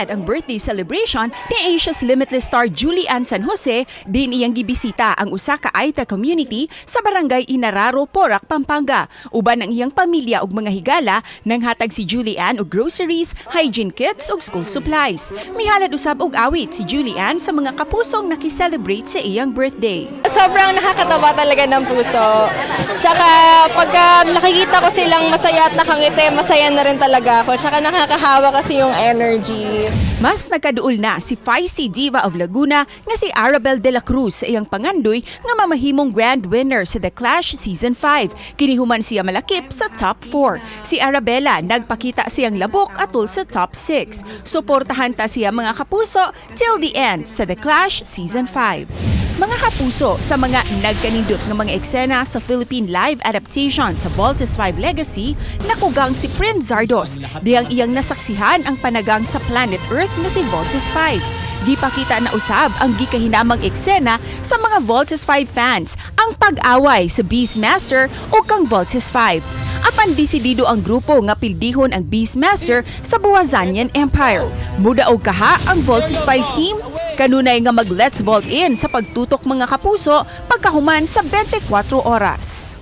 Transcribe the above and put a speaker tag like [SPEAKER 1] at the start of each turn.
[SPEAKER 1] Highlighted ang birthday celebration ni Asia's Limitless star Julie Anne San Jose din iyang gibisita ang usa ka Aeta community sa Barangay Inararo, Porac, Pampanga. Uban ang iyang pamilya ug mga higala, nanghatag si Julie Anne og groceries, hygiene kits ug school supplies. Mihalad usab og awit si Julie Anne sa mga kapusong naki-celebrate sa iyang birthday.
[SPEAKER 2] Sobrang nakakataba talaga ng puso. Tsaka pagka nakikita ko silang masaya at nakangiti, masaya na rin talaga ako. Tsaka nakakahawa kasi yung energy.
[SPEAKER 1] Mas nagkaduol na si feisty diva of Laguna nga si Arabel de la Cruz sa iyang pangandoy nga mamahimong grand winner sa The Clash Season 5. Kini human siya malakip sa top 4. Si Arabella, nagpakita siyang labok atol sa top 6. Suportahan ta siya, mga kapuso, till the end sa The Clash Season 5. Mga kapuso, sa mga nagkanindot nga mga eksena sa Philippine live adaptation sa Voltes 5 Legacy, nakugang si Prince Zardos dihang iyang nasaksihan ang panagang sa planet Earth nga si Voltes 5. Gipakita na usab ang gikahinamang eksena sa mga Voltes 5 fans, ang pag-away sa Beastmaster o kang Voltes 5. Apan desidido ang grupo nga pildihon ang Beastmaster sa Boazanian Empire. Mudaog kaha ang Voltes 5 team? Kanunay nga mag Let's Vault In sa pagtutok, mga kapuso, pagkahuman sa 24 oras.